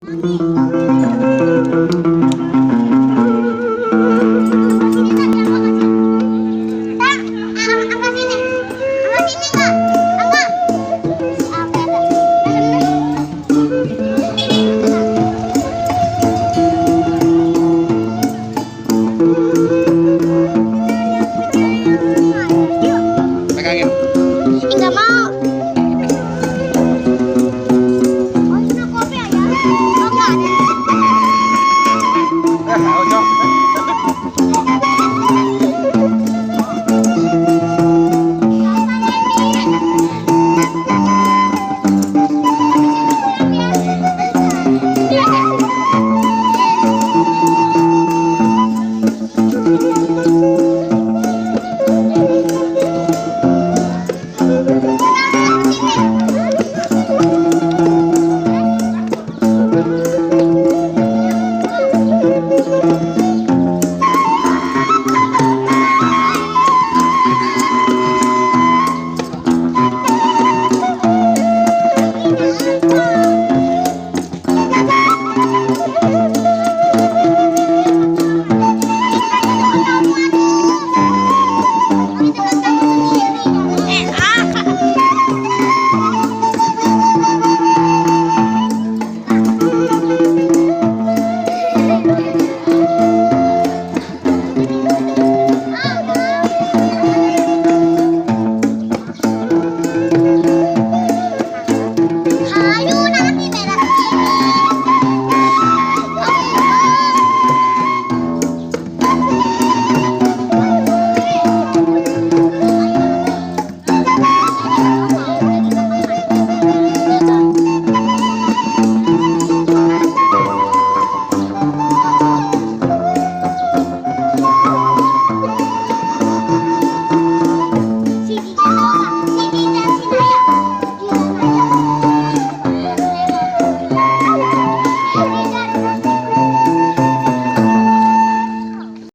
Sini, tak, jangan kasih. Tak, angkat sini. Angkat sini, Kak. Angkat. Angkat, tak. Yuk. Pegangin. Enggak mau. Oh, cuma kopi aja. Oh, enggak ada. Eh, ayo, Cok.